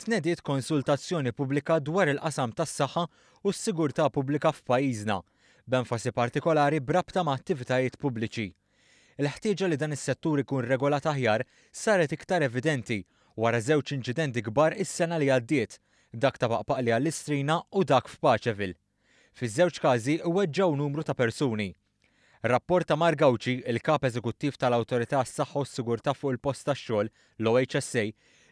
Tnediet konsultazzjoni pubblika dwar il-qasam tas-saħħa u s-sigurtà pubblika f'pajjiżna, b'enfasi partikolari b'rabta ma' attivitajiet pubbliċi. Il-ħtieġa li dan is-settur ikun regolat aħjar saret iktar evidenti wara żewġ inċidenti kbar is-sena li għaddiet, dak ta' Paqpaqli għall-Istrina u dak f'Paċeville. Fiż-żewġ każi weġġgħu numru ta' persuni. Rapport ta' Mark Gauci, il-Kap Eżekuttiv tal-Awtorità għas-Saħħa u s-Sigurtà fuq il-Post tax-Xogħol, l-OHSA,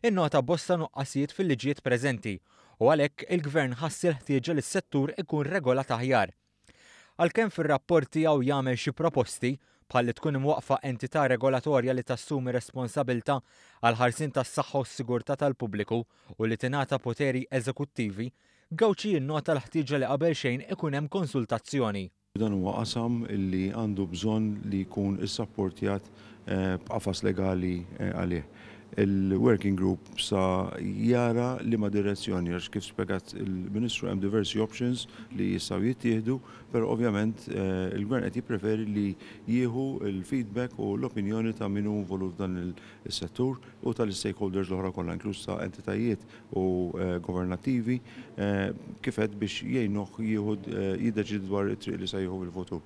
innota bosta nuqqasijiet fil-liġijiet preżenti u għalhekk il-Gvern ħass il-ħtieġa li s-settur ikun regolat aħjar. Għalkemm fir-rapport tiegħu jagħmel xi proposti, bħal li tkun imwaqqfa entità regolatorja li tassumi responsabilità għall-ħarsien tas-saħħa u s-sigurtà tal-pubbliku u li tingħata poteri eżekuttivi, Gauci jinnota l-ħtieġa li qabelxejn ikun hemm konsultazzjoni. Dan huwa qasam li għandu bżonn li jkun issapportjat b'qafas legali għalih. Il-working group sa jara liema direzzjoni għax kif spjegat il-Ministru hemm diversi options li jistgħu jittieħdu, però ovvjament il-Gvern qed jippreferi li jieħu l-feedback u l-opinjoni ta' min hu involut f'dan is-settur u tal-istakeholders l-oħra kollha inkluż ta' entitajiet u governattivi kif għedt biex jgħinuh jieħu jiddeċiedi dwar it-triq li se jieħu fil-futur.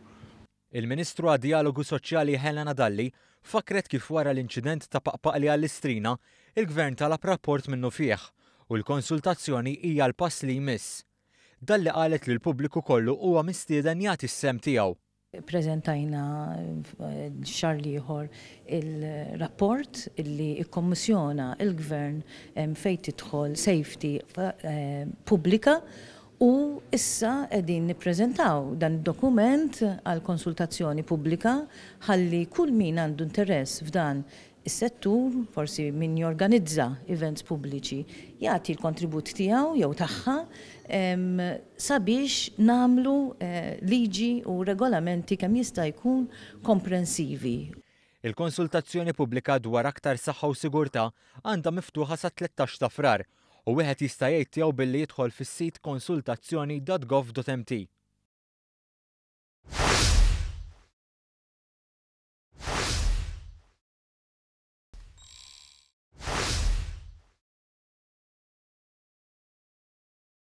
Il-Ministru għad-Djalogu Soċjali Helena Dalli fakkret kif wara l-inċident ta' Paqpaqli għall-Istrina, il-Gvern talab rapport minnufih u l-konsultazzjoni hija l-pass li jmiss. Dalli qalet li l-pubbliku kollu huwa mistieden jagħti s-sehem tiegħu. Ppreżentajna x-xahar l-ieħor il-rapport li kkommissjona l-Gvern fejn tidħol safety pubblika u issa qegħdin nippreżentaw dan id-dokument għal konsultazzjoni pubblika ħalli kull min għandu interess f'dan Is-settur, forsi min jorganizza events pubbliċi, jagħti l-kontribut tiegħu jew tagħha sabiex nagħmlu liġi u regolamenti kemm jista' jkun komprensivi. Il-konsultazzjoni pubblika dwar aktar saħħa u sigurtà għandha miftuħa sat-13 ta' Frar u wieħed jista' jgħid tiegħu billi jidħol fis-sit konsultazzjoni.gov.mt.